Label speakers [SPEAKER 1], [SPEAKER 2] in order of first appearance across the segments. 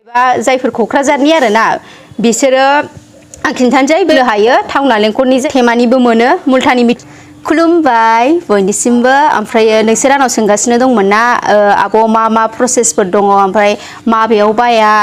[SPEAKER 1] जायफोर क'क्राझारनि आरोना बिसोरो आं खिन्थानोसै बेनो हायो थाव नालेंखरनि थेमानिबो मोनो मुल्तानि मिट्टि खुलुमबाय बयनिसिमबो ओमफ्राय नोंसोर आंनाव सोंगासिनो दंमोन ना आब' मा प्रसेसफोर दङ ओमफ्राय माबेयाव बाया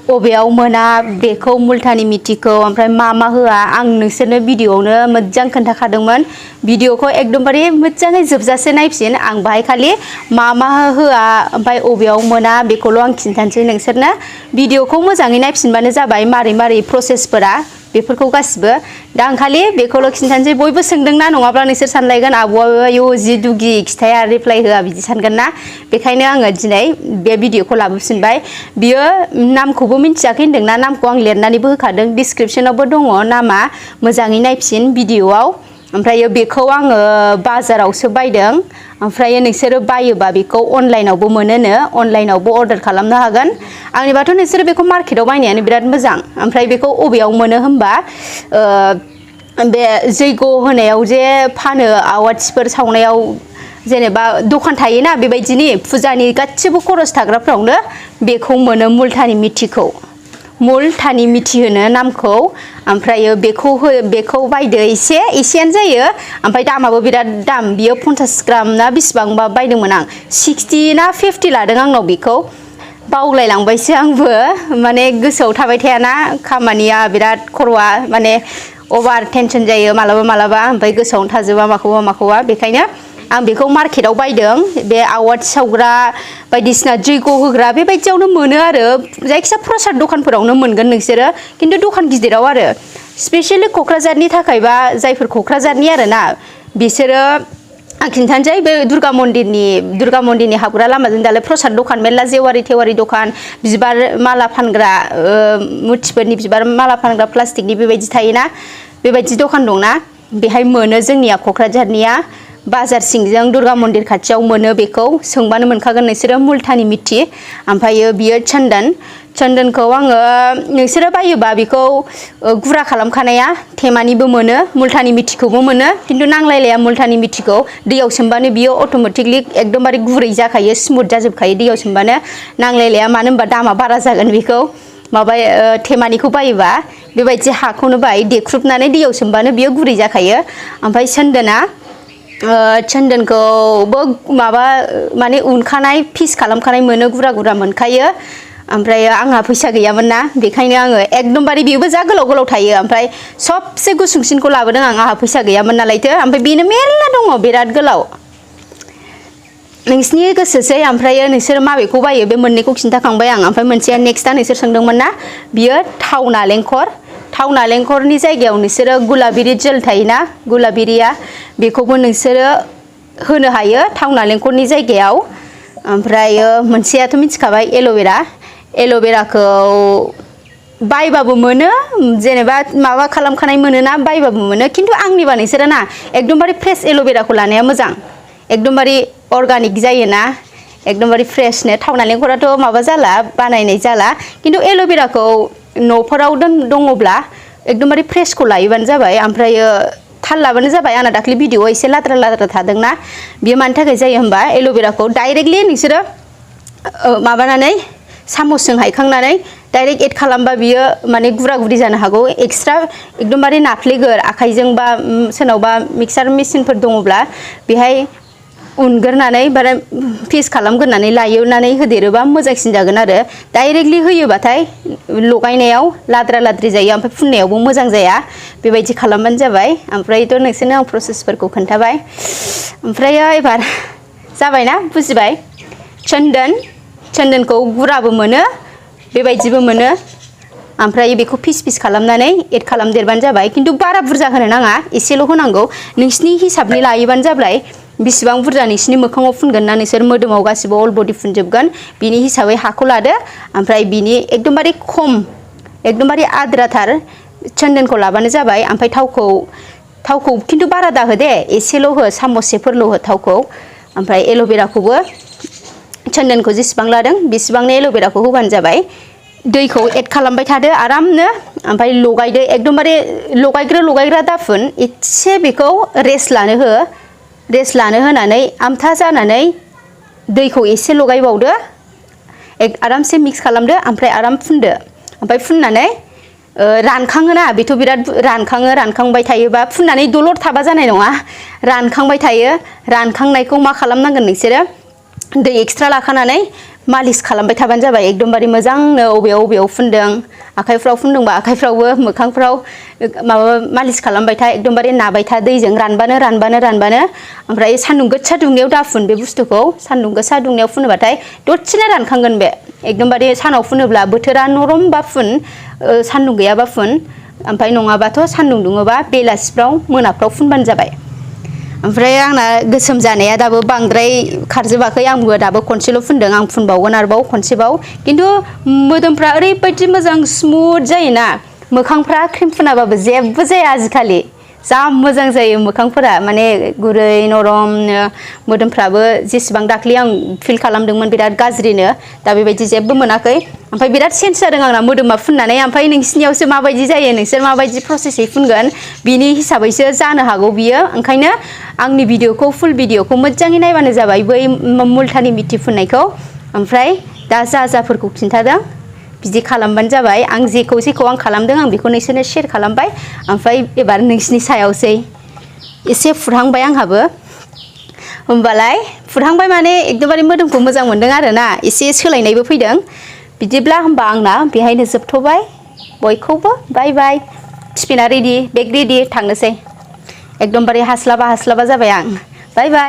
[SPEAKER 1] अबेयाव मोना बेखौ मुल्तानि मिट्टिखौ ओमफ्राय मा होआ आं नोंसोरनो भिडिअ'आवनो मोजां खोन्थाखादोंमोन भिडिअ'खौ एकदमबारे मोजाङै जोबजासे नायफिन आं बाहाय खालि मा होआ ओमफ्राय अबेयाव मोना बेखौल' आं खिन्थानोसै नोंसोरनो भिडिअ'खौ मोजाङै नायफिनबानो जाबाय मारै प्रसेसफोरा बेफोरखौ गासिबो दा आं खालि बेखौल' खिन्थानोसै बयबो सोंदोंना नङाब्ला नोंसोर सानलायगोन आब'आ आयौ जि दुगि खिथाया रिप्लाइ होआ बिदि सानगोन ना बेखायनो आङो दिनै बे भिडिअ'खौ लाबोफिनबाय बियो नामखौबो मिन्थियाखै होनदोंना नामखौ आं लिरनानैबो होखादों डिसक्रिपसनावबो दङ नामा मोजाङै नायफिन भिडिअ'आव ओमफ्राय बेखौ आङो बाजारावसो बायदों ओमफ्राय नोंसोरो बायोबा बेखौ अनलाइनावबो मोनोनो अनलाइनावबो अर्डार खालामनो हागोन आंनिबाथ' नोंसोरो बेखौ मार्केटाव बायनायानो बिराद मोजां ओमफ्राय बेखौ अबेयाव मोनो होनबा बे जैग' होनायाव जे फानो आवाथिफोर सावनायाव जेनेबा दखान थायोना बेबायदिनि फुजानि गासिबो खरस थाग्राफ्रावनो बेखौ मोनो मुल्तानि मिट्टिखौ मुल्तानि मिट्टि होनो नामखौ ओमफ्राय बेखौ बायदो एसेयानो जायो ओमफ्राय दामाबो बिराद दाम बियो 50 ग्राम ना बिसिबांबा बायदोंमोन आं 60 ना 50 लादों आंनाव बेखौ बावलायलांबायसो आंबो माने गोसोआव थाबाय थायाना खामानिया बिराद खर'आ माने अभार टेनसन जायो मालाबा ओमफ्राय गोसोआवनो थाजोबा माखौबा बेखायनो आं बेखौ मार्केटाव बायदों बे आवाथि सावग्रा बायदिसिना जैग' होग्रा बेबायदियावनो मोनो आरो जायखिजाया प्रसाद दखानफोरावनो मोनगोन नोंसोरो खिन्थु दखान गिदिराव आरो स्पेशली क'क्राझारनि थाखायबा जायफोर क'क्राझारनि आरोना बिसोरो आं खिन्थानोसै बे दुर्गा मन्दिरनि हाबग्रा लामाजों दालाय प्रसाद दखान मेरला जेवारि थेवारि दखान बिबार माला फानग्रा मुर्तिफोरनि बिबार माला फानग्रा प्लास्टिकनि बेबायदि थायोना बेबायदि दखान दंना बेहाय मोनो जोंनिया क'क्राझारनिया बाजार सिंजों दुर्गा मन्दिर खाथियाव मोनो बेखौ सोंबानो मोनखागोन नोंसोरो मुल्तानि मिट्टि ओमफ्रायो बियो चन्दनखौ आङो नोंसोरो बायोबा बेखौ गुरा खालामखानाया थेमानिबो मोनो मुल्तानि मिट्टिखौबो मोनो खिन्थु नांलायलाया मुल्तानि मिट्टिखौ दैयाव सोमबानो बियो अट'मेटिकलि एकदमबारे गुरै जाखायो स्मुथ जाजोबखायो दैयाव सोमबानो नांलायलाया मानो होनबा दामा बारा जागोन बेखौ थेमानिखौ बायोबा बेबायदि हाखौनो देख्रुबनानै दैयाव सोमबानो बियो गुरै जाखायो ओमफ्राय चन्दनखौबो माने उनखानाय पिस खालामखानाय मोनो गुरा मोनखायो ओमफ्राय आंहा फैसा गैयामोन ना बेखायनो आङो एकदमबारे बेबो जा गोलाव थायो ओमफ्राय सबसे गुसुंसिनखौ लाबोदों आंहा फैसा गैयामोन नालायथो ओमफ्राय बेनो मेरला दङ बिराद गोलाव नोंसिनि गोसोसै ओमफ्राय नोंसोर माबेखौ बायो बे मोननैखौ खिन्थाखांबाय आं ओमफ्राय मोनसेया नेक्स्टआ नोंसोर सोंदोंमोन ना बियो थाव नालेंखरनि जायगायाव नोंसोरो गुलाबिरि जेल थायोना गुलाबिरिया बेखौबो नोंसोरो होनो हायो थाव नालेंखरनि जायगायाव ओमफ्राय मोनसेयाथ' मिथिखाबाय एल'भेराखौ बायबाबो मोनो जेनेबा माबा खालामखानाय मोनोना बायबाबो मोनो खिन्थु आंनिबा नोंसोरो ना एकदमबारे फ्रेश एल'भेराखौ लानाया मोजां एकदमबारे अर्गानिक जायोना एकदमबारे फ्रेशनो थाव नालेंखराथ' माबा जाला बानायनाय जाला खिन्थु एल'भेराखौ न'फोराव दङब्ला एकदमबारे फ्रेशखौ लायोबानो जाबाय ओमफ्रायो थाल लाबानो जाबाय आंना दाख्लै भिडिअ'आव एसे लाद्रा थादोंना बियो मानि थाखाय जायो होनबा एल'भेराखौ डाइरेक्टलि नोंसोरो माबानानै सामसजों हायखांनानै डाइरेक्ट एड खालामबा बियो माने गुरि जानो हागौ एक्सट्रा एकदमबारे नाफ्लेगोर आखाइजों बा सोरनावबा मिक्सार मेसिनफोर दङब्ला बेहाय उनगोरनानै बारा पिस खालामगोरनानै लायोनानै होदेरोबा मोजांसिन जागोन आरो डाइरेक्टलि होयोबाथाय लगायनायाव लाद्रि जायो ओमफ्राय फुननायावबो मोजां जाया बेबायदि खालामबानो जाबाय ओमफ्रायथ' नोंसोरनो आं प्रसेसफोरखौ खोन्थाबाय ओमफ्राय एबार जाबायना बुजिबाय चन्दनखौ गुराबो मोनो बेबायदिबो मोनो ओमफ्राय बेखौ पिस खालामनानै एड खालामदेरबानो जाबाय खिन्थु बारा बुरजा होनो नाङा एसेल' होनांगौ नोंसिनि हिसाबनि लायोबानो जाबाय बेसेबां बुरजा नोंसिनि मोखाङाव फुनगोन ना नोंसोर मोदोमाव गासिबो अल बडि फुनजोबगोन बिनि हिसाबै हाखौ लादो ओमफ्राय बिनि एकदमबारे खम एकदमबारे आद्राथार चन्दनखौ लाबानो जाबाय ओमफ्राय थावखौ खिन्थु बारा दाहो दे एसेल' हो सामससेफोरल' हो थावखौ ओमफ्राय एल'भेराखौबो चन्दनखौ जेसेबां लादों बेसेबांनो एल'भेराखौ होबानो जाबाय दैखौ एड खालामबाय थादो आरामनो ओमफ्राय लगायदो एकदमबारे लगायग्रा दाफुन एसे बेखौ रेस्ट लानो होनानै आमथा जानानै दैखौ एसे लगायबावदो आरामसे मिक्स खालामदो ओमफ्राय आराम फुनदो ओमफ्राय फुननानै रानखाङोना बेथ' बिराद रानखाङो रानखांबाय थायोबा फुननानै दलर थाबा जानाय नङा रानखांबाय थायो रानखांनायखौ मा खालामनांगोन नोंसोरो दै एक्सट्रा लाखानानै मालिस खालामबाय थाबानो जाबाय एकदमबारे मोजांनो अबेयाव फुनदों आखाइफ्राव फुनदोंबा आखाइफ्रावबो मोखांफ्राव माबा मालिस खालामबाय था एकदमबारे नाबाय था दैजों रानबानो ओमफ्राय सान्दुं गोसा दुंनायाव दाफुन बे बुस्थुखौ सान्दुं गोसा दुंनायाव फुनोबाथाय दसेनो रानखांगोन बे एकदमबारे सानाव फुनोब्ला बोथोरा नरमबा फुन सान्दुं गैयाबा फुन ओमफ्राय नङाबाथ' सान्दुं दुङोबा बेलासिफ्राव मोनाफ्राव फुनबानो जाबाय ओमफ्राय आंना गोसोम जानाया दाबो बांद्राय खारजोबाखै आंबो दाबो खनसेल' फुनदों आं फुनबावगोन आरोबाव खनसेबाव खिन्थु मोदोमफ्रा ओरैबायदि मोजां स्मुथ जायोना मोखांफ्रा क्रिम फुनाबाबो जेबो जाया आजिखालि जा मोजां जायो मोखांफोरा माने गुरै नरमनो मोदोमफ्राबो जेसेबां दाख्लि आं फिल खालामदोंमोन बिराद गाज्रिनो दा बेबायदि जेबो मोनाखै ओमफ्राय बिराद चेन्ज जादों आंना मोदोमा फुननानै ओमफ्राय नोंसिनियावसो माबायदि जायो नोंसोर माबायदि प्रसेसै फुनगोन बिनि हिसाबैसो जानो हागौ बियो ओंखायनो आंनि भिडिअखौ फुल भिडिअखौ मोजाङै नायबानो जाबाय बै मुलतानि मिट्टि फुननायखौ ओमफ्राय दा जाफोरखौ खिन्थादों बिदि खालामबानो जाबाय आं जेखौ आं खालामदों आं बेखौ नोंसोरनो शेयार खालामबाय ओमफ्राय एबार नोंसिनि सायावसै एसे फुरहांबाय आंहाबो होमबालाय फुरहांबाय माने एकदमबारे मोदोमखौ मोजां मोनदों आरोना एसे सोलायनायबो फैदों बिदिब्ला होमबा आंना बेहायनो जोबथ'बाय बयखौबो बाय बाय टिफिना रेडि बेग रेडि थांनोसै एकदमबारे हास्लाबा जाबाय आं बाय बाय